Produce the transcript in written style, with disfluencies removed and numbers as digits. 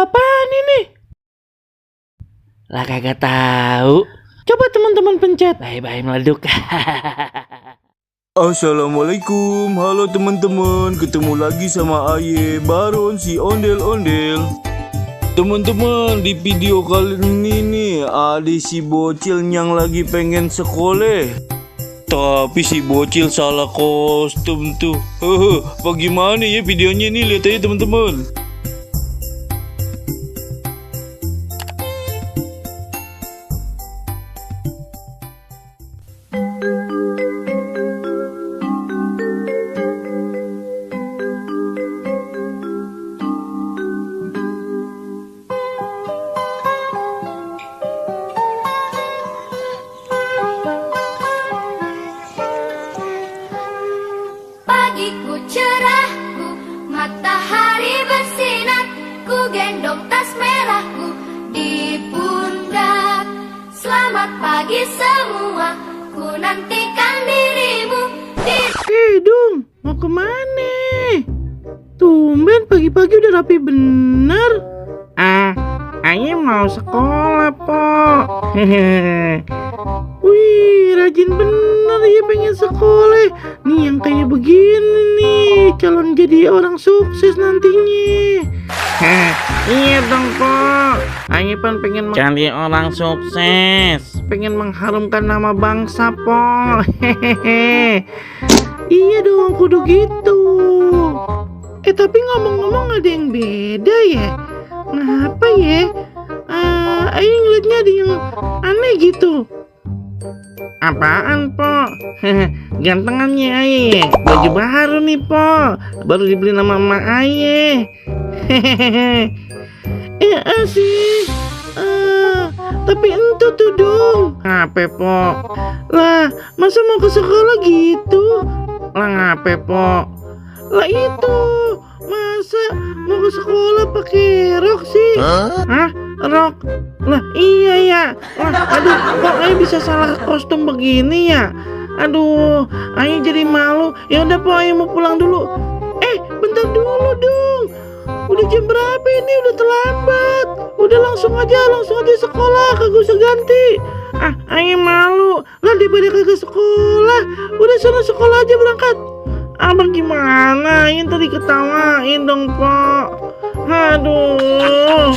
apaan ini? Lah kagak tahu. Coba teman-teman pencet. Bye-bye meleduk. Assalamualaikum, halo teman-teman, ketemu lagi sama Aye Baron si ondel-ondel. Teman-teman, di video kali ini nih ada si bocil yang lagi pengen sekolah. Tapi si bocil salah kostum tuh. Bagaimana ya videonya nih, lihat aja teman-teman. Pagiku cerahku, matahari bersinar, ku gendong tas merahku di pundak. Selamat pagi semua, ku nantikan dirimu di... Dung, mau kemana? Tumben pagi-pagi udah rapi bener. Aye mau sekolah, Po. Wih, rajin bener ya pengen sekolah. Nih yang kayak begini nih, calon jadi orang sukses nantinya. Iya dong, Po. Aye kan pengen jadi orang sukses. Pengen mengharumkan nama bangsa, Po. Iya dong, kudu gitu. Tapi ngomong-ngomong ada yang beda ya. Ngapa ya? Ayo ngeliatnya ada yang aneh gitu. Apaan, Po? Gantengannya Aye. Baju baru nih, Po. Baru dibeli nama emak Aye. Sih. Tapi entu tuh dong. Ngape, Po? Lah, masa mau ke sekolah gitu? Lah ngape, Po? Lah itu, masa mau ke sekolah pakai rok sih? Hah? Rok? Lah iya ya. Aduh, kok Aye bisa salah kostum begini ya? Aduh, Aye jadi malu. Ya udah, Po, Aye mau pulang dulu. Bentar dulu dong. Udah jam berapa ini? Udah terlambat. Udah langsung aja sekolah, kagak usah ganti. Aye malu. Lah daripada kagak sekolah, udah sana sekolah aja berangkat. Abang gimana? Yang tadi ketawain dong, Po. Aduh.